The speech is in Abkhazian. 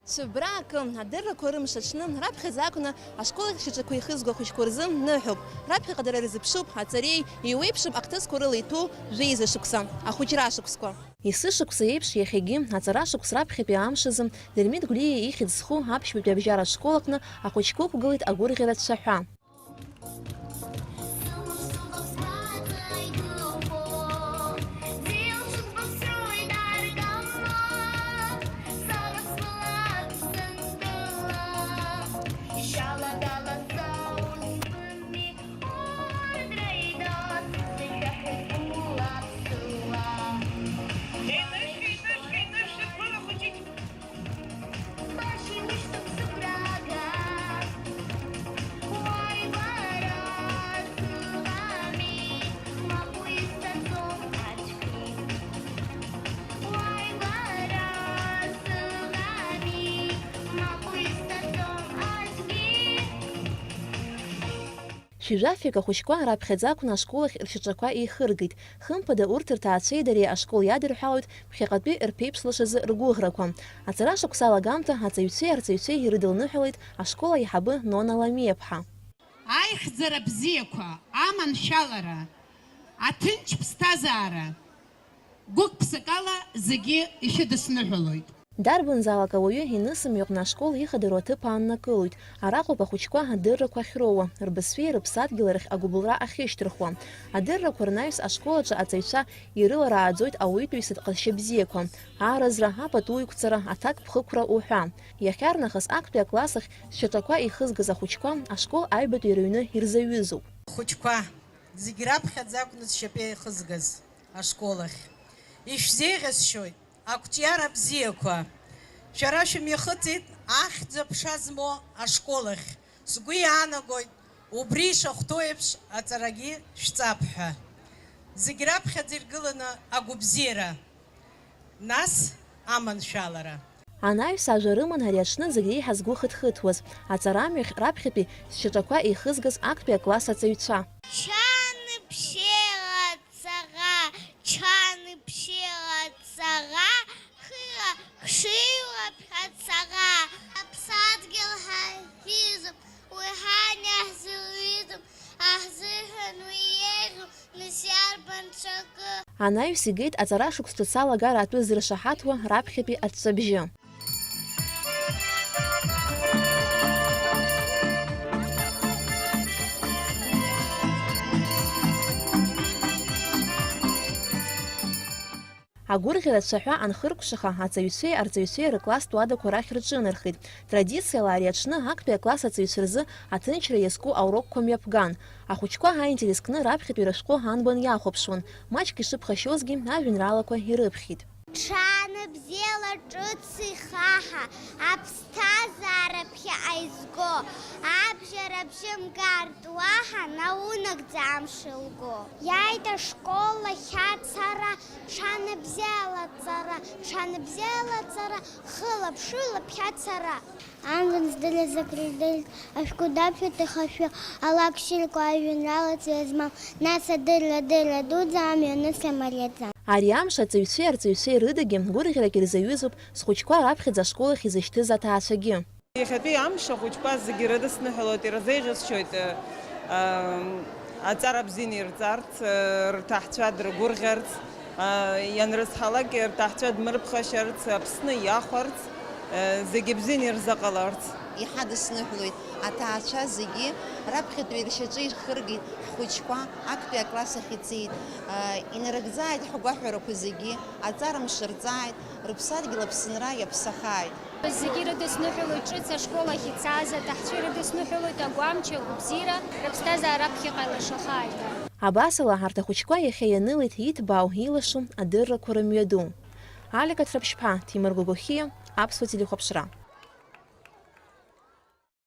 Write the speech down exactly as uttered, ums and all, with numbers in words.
Цәыббра акы, адыррақәа рымш аҽны, раԥхьаӡа акәны ашкол ахь шьаҿақәа ихызго ахәыҷқәа рзы ныҳәоуп. Раԥхьаҟа дара ирзыԥшуп аҵареи, еиуеиԥшым ахҭысқәа рыла иҭәу жәеиза шықәса, ахәыҷра шықәсқәа. Есышықәса еиԥш, иахьагьы, аҵара шықәс раԥхьатәи амш азы, Дырмит Гәлиа ихьӡ зху аԥшьбатәи абжьаратә школ аҟны ахәыҷқәа ықәгылеит агәырӷьаратә цәаҳәа. Шәи жәафҩык ахәыҷқәа раԥхьаӡа акәны ашкол ахь ршьаҿақәа еихыргеит. Хымԥада, урҭ рҭаацәеи дареи ашкол иадырҳәалоит ԥхьаҟатәи рԥеиԥш лашазы ргәыӷрақәа. Аҵара шықәса алагамҭа аҵаҩцәеи арҵаҩцәеи ирыдылныҳәалеит ашкол аиҳабы Нона Ламиаԥҳа. Аихьӡара бзиақәа, аманшәалара, аҭынч ԥсҭазаара, гәык-ԥсыкала зегьы ишәыдысныҳәалоит. Дарбанзаалак ауаҩы инысымҩаҟны ашкол ихадароу аҭыԥ ааннакылоит. Араҟоуп ахәыҷқәа адыррақәа ахьроуа, рбызшәеи рыԥсадгьыли рахь агәыбылра ахьышьҭырхуа. Адыррақәа рнаҩс ашкол аҿы аҵаҩцәа ирыларааӡоит ауаҩытәыҩсатә ҟазшьа бзиақәа, ааразра, апату иқәҵара, аҭакԥхықәра уҳәа. Иахьарнахыс актәи акласс ахь зшьаҿақәа еихызгаз ахәыҷқәа ашкол аҩбатәи рыҩны ирзаҩызоуп. Хәыҷқәа, зегь раԥхьаӡа акәны зшьапы еихызгаз ашкол ахь. Ишәзеиӷьасшьоит. Ақәҿиара бзиақәа, шәара шәымҩахыҵит ахьӡ-аԥша змоу ашкол ахь. Сгәы иаанагоит, убри ишахәҭоу еиԥш аҵарагьы шәҵап ҳәа. Зегь раԥхьаӡа иргыланы агәабзиара, нас аманшәалара. Анаҩс ажәа рыман ари аҽны зегь реиҳа згәы хыҭхыҭуаз, аҵарамҩахь раԥхьатәи зшьаҿақәа еихызгаз актәи акласс аҵаҩцәа. Чан бзиала ҵара, чан бзиала ҵара, хыла хшыҩлап ҳәа ҵара. Аԥсадгьыл ҳаиҳәизоуп, уи ҳан иаҳзыруизоуп, аҳзыҳәан уи еиӷьуп, нас иарбан ҵакы? Анаҩс игеит аҵара шықәс ҿыц алагара атәы зыршаҳаҭуа раԥхьатәи аҵәҵәабжьы. Агәырӷьара цәаҳәа анхыркәшаха, аҵаҩцәеи арҵаҩцәеи рыкласстә уадақәа рахь рҿынархеит. Традициала ари аҽны актәи акласс аҵаҩцәа рзы аҭынчра иазку аурокқәа мҩаԥган. Ахәыҷқәа аинтерес кны раԥхьатәи рышәҟәы анбан иахәаԥшуан. Маҷк ишыԥхашьозгьы, ажәеинраалақәа ирыԥхьеит. Ҽаанбзиала ҿыц ихаҳа, аԥсҭазаара ԥхьаҟа изго, абжьара бжьы мгартә уаҳа наунагӡа амш илго. Иааит ашкол ахь ацара, ҽаанбзиала ҵара, ҽаанбзиала ҵара, хыла-ԥшыла ԥхьа ацара. Амзан здырра закрыдырт, ашәҟәы даԥхьоит ихашәы, алакә шьырқәа ажәеинраалаҵәҟьа змам, нас адырра, адырра дуӡӡа амҩаныфа мариаӡам. Ари амш аҵаҩцәеи арҵаҩцәеи рыдагьы гәырӷьарак ирзаҩызоуп зхәыҷқәа раԥхьаӡа ашкол ахь изышьҭыз аҭаацәагьы. Иахьатәи амш ахәыҷқәа зегьы ирыдысныҳәалоит, ирзеиӷьасшьоит, э, ам, аҵара бзианы ирҵарц, э, рҭаацәа дрыгәырӷьарц, э, ианрызҳалак рҭаацәа дмырԥхашьарц, Аԥсны иахәарц, э, зегьы бзианы ирзыҟаларц. Иҳадысныҳәалоит аҭаацәа зегьы, раԥхьатәи ршьаҿа ирхыргеит ҳхәыҷқәа, актәи акласс ахь иҵит, э, инарыгӡааит ҳгәаҳәарақәа зегьы, аҵара мшырҵааит, рыԥсадгьыл Аԥсынра иаԥсахааит. Зегьы ирыдысныҳәалоит ҿыц ашкол ахь ицаз, аҭаацәа ирыдысныҳәалоит агәамч, агәабзиара, рыԥсҭазаара аԥхьаҟа илашахааит ҳәа. Абасала, арҭ ахәыҷқәа иахьа ианылеит иҭбаау, илашу адыррақәа рымҩаду. Алика Ҭраԥшьԥа, Ҭемыр Гогохиа, Аԥсуа телехәаԥшра.